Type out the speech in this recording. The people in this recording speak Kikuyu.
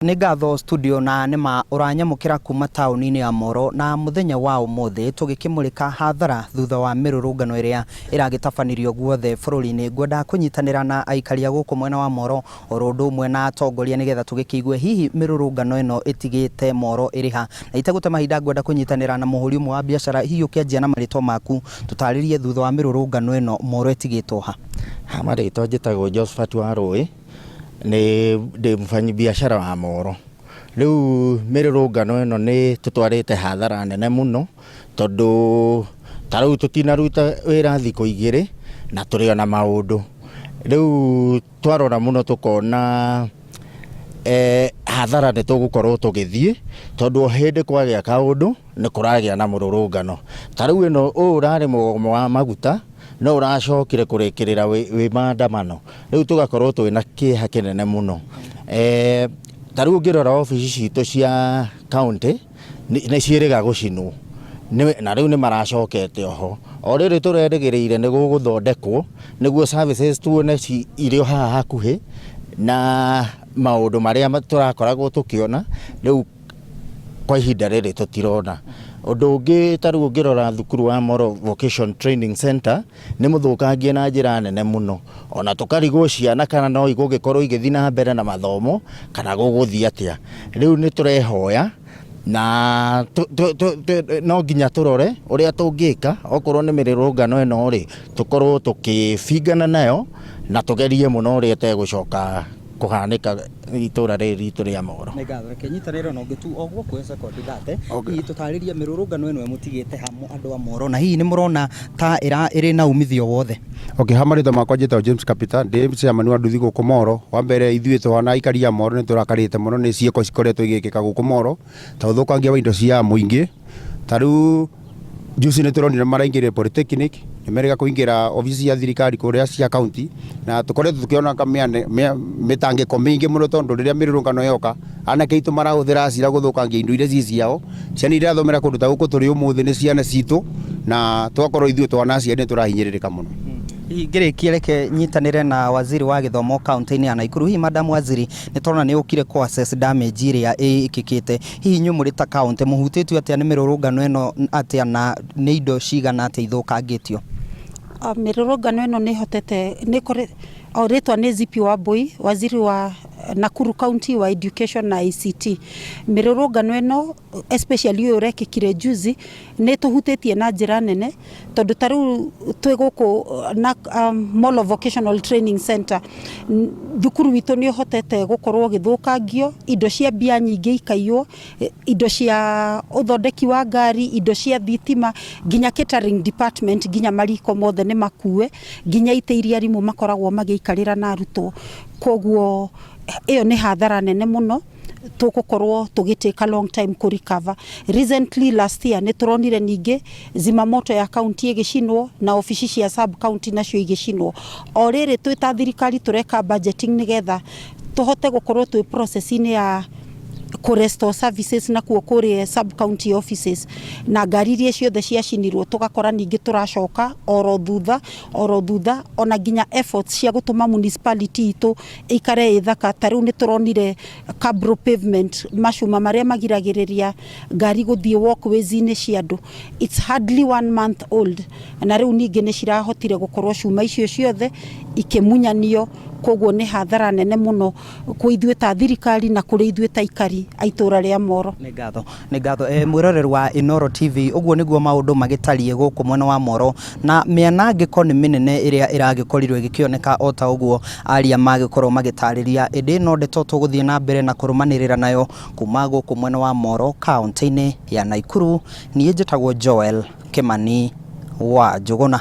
Nĩ ngatho studio na nĩma ũranyamũkĩra kuma taũni-inĩ ya Moro na mũthenya wa ũmũthĩ tũgĩkĩmũrĩka hathara thutha wa mĩrũrũngano ĩrĩa ĩragĩtabanirio guothe bũrũri-inĩ. Ngwenda kũnyitanĩra na aikari a gũkũ mwena wa Moro oro ũndũ ũmwe na atongoria nĩgetha tũgĩkĩigue hihi mĩrũrũngano ĩno ĩtigĩte Moro ĩrĩ ha. Na itegũte mahinda ngwenda kũnyitanĩra na mũhũri ũmwe wa biacara, hihi ũkĩanjia na marĩtwa maku tũtarĩrie thutha wa mĩrũrũngano ĩno Moro ĩtigĩtwo ha. Ha marĩtwa njĩtagwo Josphat Warũĩ. Nĩ ndĩ mũbanyi biacara wa Moro. Rĩu mĩrũrũngano ĩno nĩ ĩtũtwarĩte hathara nene mũno, tondũ ta rĩu tũtinaruta wĩra thikũ igĩrĩ na tũrĩ o na maũndũ. Rĩu twarora mũno tũkona hathara nĩ tũgũkorwo tũgĩthiĩ, tondũ o hĩndĩ kwagĩa kaũndũ nĩ kũragĩa na mũrũrũngano. Ta rĩu ĩno ũyũ ũrarĩ mũgomo wa maguta, no ũracokire kũrĩkĩrĩra wĩ maandamano. Rĩu tũgakorwo twĩna kĩeha kĩnene mũno. Ta rĩu ũngĩrora obici citũ cia county nĩ ciĩrĩga gũcinwo na rĩu nĩ maracokete oho. O rĩrĩ tũrerĩgĩrĩire nĩ gũgũthondekwo nĩguo services tuone irĩ o haha hakuhĩ na maũndũ marĩa tũrakoragwo tũkĩona rĩu kwa ihinda rĩrĩ tũtirona. Ũndũ ũngĩ ta rĩu ũngĩrora thukuru wa Moro Vocation Training Center nĩ mũthũkangie na njĩra nene mũno, ona tũkarigwo ciana kana no igũgĩkorwo igĩthiĩ na mbere na mathomo kana gũgũthiĩ atĩa. Rĩu nĩ tũrehoya na no nginya tũrore ũrĩa tũngĩka okorwo nĩ mĩrũrũngano ĩno rĩ, tũkorwo tũkĩbingana nayo na tũgerie mũno ũrĩa ĩtegũcoka kũhanĩka itũra rĩrĩ ritũ rĩa Moro. Nĩ ngatho, reke nyitanĩre ona ũngĩ tu o gũkũ sekondi thate. Hihi tũtarĩrie mĩrũrũngano ĩno ĩmũtigĩte ha andũ a Moro na hihi nĩ mũrona ta ĩrĩ na umithio wothe? Okay, ha marĩtwa makwa njĩtagwo James Kapita, ndĩ chairman wa nduthi gũkũ Moro. Wa mbere ithuĩ tũhana aikari a Moro nĩ tũrakarĩte mũno nĩ ciĩko cikoretwo igĩkĩka gũkũ Moro, ta ũthũkangia wa indo cia mũingĩ. Ta rĩu juzi nĩ tũronire maraingĩrire Polytechnic, nĩ merĩga kũingĩra obici cia thirikari kũrĩa cia county, na tũkoretwo tũkĩona mĩtangĩko mĩingĩ mũno tondũ rĩrĩa mĩrũrũngano yoka, anake aitũ marahũthĩra hasira gũthũkangia indo iria ci ciao. Ciana iria irathomera kũndũ ta gũkũ tũrĩ ũmũthĩ nĩ ciana citũ, na tũgakorwo ithuĩ twana aciari nĩ tũrahinyĩrĩrĩka mũno. Hihi ngĩrĩkia reke nyitanĩre na waziri wa gĩthomo kaunti-inĩ ya Nakuru. Hihi madam waziri, nĩ tũrona nĩ ũkire kũ assess damage ĩrĩa ĩkĩkĩte. Hihi inyuĩ mũrĩ ta kaunti mũhutĩtio atĩa nĩ mĩrũrũngano ĩno atĩa na nĩ indo cigana atĩa ithũkangĩtio? Mĩrũrũngano ĩno nĩ ĩhotete nĩ o rĩtwa nĩ Zippy Wambui, waziri wa Nakuru County wa Education na ICT. Mĩrũrũngano ĩno especially ũyũ ũrekĩkire juzi nĩ ĩtũhutĩtie na njĩra nene tondũ ta rĩu twĩ gũkũ na Molo Vocational Training Center, thukuru witũ nĩ ũhotete gũkorwo ũgĩthũkangio, indo cia mbia nyingĩ ikaiywo, indo cia ũthondeki wa ngari, indo cia thitima, nginya catering department, nginya mariko mothe nĩ makue, nginya itĩ iria arimũ makoragwo magĩikarĩra na arutwo. Koguo ĩyo nĩ hathara nene mũno tũgũkorwo tũgĩ take a long time kũ recover. Recently last year nĩ tũronire ningĩ zimamoto ya county ĩgĩcinwo na obici cia sub county nacio igĩcinwo. O rĩrĩ twĩ ta thirikari tũreka budgeting nĩgetha tũhote gũkorwo twĩ process-inĩ ya kũ restore services nakuo kũrĩa sub county offices, na ngari iria ciothe ciacinirwo tũgakora ningĩ tũracoka oro thutha oro thutha, ona nginya efforts cia gũtũma municipality itũ ĩikare ĩ thaka. Ta rĩu nĩ tũronire cabro pavement, macuma marĩa magiragĩrĩria ngari gũthiĩ walkways-inĩ cia andũ, it's hardly one month old, na rĩu ningĩ nĩ cirahotire gũkorwo cuma icio ciothe ikĩmunyanio. Koguo nĩ hathara nene mũno kwĩ ithuĩ ta thirikari na kũrĩ ithuĩ ta aikari a itũra rĩa Moro. Nĩ ngatho, nĩ ngatho. Mwĩroreri wa Inooro TV, ũguo nĩguo maũndũ magĩtariĩ gũkũ mwena wa Moro, na mĩanangĩko nĩ mĩnene ĩrĩa ĩragĩkorirwo ĩgĩkĩoneka o ta ũguo aria magĩkorwo magĩtarĩria. Ĩndĩ no ndeto tũgũthiĩ na mbere na kũrũmanĩrĩra nayo kuma gũkũ mwena wa Moro kaũntĩ-inĩ ya Nakuru. Niĩ njĩtagwo Joel Kĩmani wa Njũgũna.